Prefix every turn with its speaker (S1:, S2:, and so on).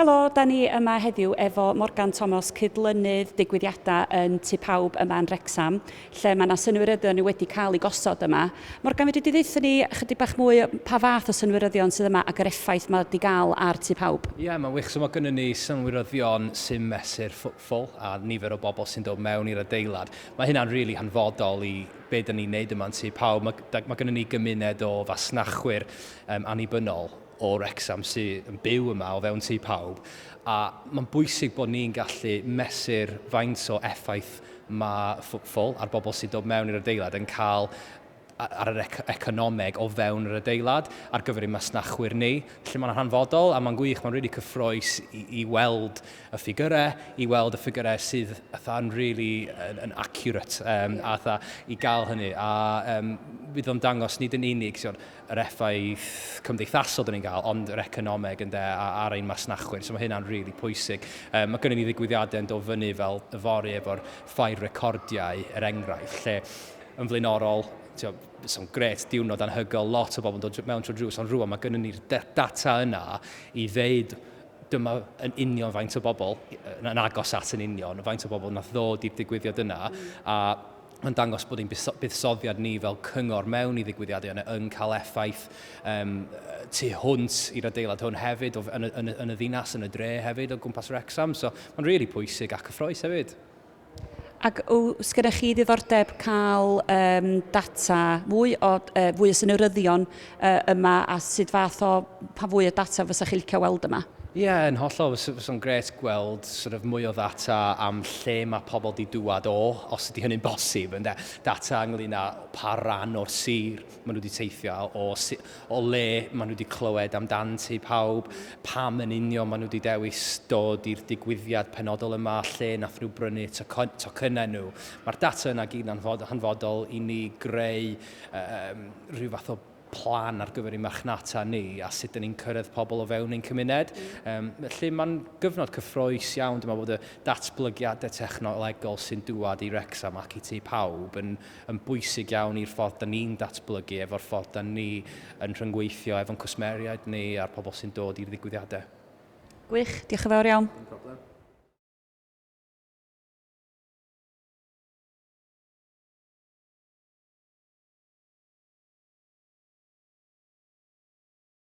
S1: Helo, da ni yma heddiw efo Morgan Thomas, cydlynydd digwyddiadau yn Tŷ Pawb yma yn Wrecsam, lle mae yna synwyryddion ni wedi cael eu gosod yma. Morgan, fedri di ddeutho ni chydig bach mwy pa fath o synwyryddion sydd yma ac yr effaith mae wedi gael ar Tŷ Pawb?
S2: Ie, yeah, mae'n wych. So mae gennym ni synwyryddion sy'n mesur footfall a nifer o bobl sy'n dod mewn i'r adeilad. Mae hynna'n rili really hanfodol i be dyn ni'n neud yma yn Tŷ Pawb. Mae, mae gennym ni gymuned o fasnachwyr annibynnol o Wrecsam sydd yn byw yma o fewn Tŷ Pawb, a mae'n bwysig bod ni'n gallu mesur faint o effaith mae footfall a'r bobl sy'n dod mewn i'r adeilad yn cael ar yr economeg o fewn yr adeilad ar gyfer ein masnachwyr ni. Felly mae'n hanfodol a mae'n gwych, mae'n rili cyffrous i, i weld y ffigyrau, i weld y ffigyrau sydd fatha'n really yn, yn accurate a fatha i gael hynny. A fydd o'n dangos nid yn unig so, yr effaith cymdeithasol dyn ni'n gael, ond yr economeg ynde, ar ein masnachwyr. So mae hynna'n rili really pwysig. Mae gynnon ni ddigwyddiadau yn dod fyny fel yfory efo'r ffair recordiau, er enghraifft, lle yn flaenorol, so'n gret, diwrnod anhygoel, lot o bobl yn dod mewn trwy drws, ond rwan mae gynnon ni'r data yna i ddeud dyma yn union faint o bobl, yn agos at yn union, faint o bobl nath ddod i'r digwyddiad yna, a mae'n dangos bod ein buddsoddiad ni fel cyngor mewn i ddigwyddiadau yna yn cael effaith tu hwnt i'r adeilad hwn hefyd, o, yn, y, yn, y, yn y ddinas, yn y dre hefyd, o gwmpas Wrexham. So mae'n rili really pwysig a cyffrous hefyd.
S1: Ac oes gyda chi ddiddordeb cael data mwy o, fwy o synwyryddion yma a sut fath o, pa fwy o data fysa chi licio weld yma?
S2: Ie, yeah, yn hollol. Fysa'n grêt gweld sort of, mwy o ddata am lle mae pobl di dŵad o, os ydy hynny'n bosib, ynde? Data ynglyn â pa ran o'r sir maen nhw wedi teithio o, o le maen nhw wedi clywed amdan Tŷ Pawb, pam yn union maen nhw wedi dewis dod i'r digwyddiad penodol yma, lle nath nhw brynu tocynnau nhw. Mae'r data yna gyd yn hanfodol i ni greu rhyw fath o plan ar gyfer ein marchnata ni a sut dyn ni'n cyrraedd pobl o fewn ein cymuned. Felly mae'n gyfnod cyffrous iawn, dwi'n meddwl bod y datblygiadau technolegol sy'n dŵad i Wrecsam ac i Tŷ Pawb yn, yn bwysig iawn i'r ffordd da ni'n datblygu efo'r ffordd da ni yn rhyngweithio efo'n cwsmeriaid ni a'r pobl sy'n dod i'r ddigwyddiadau.
S1: Gwych, diolch yn fawr iawn. Dim problem.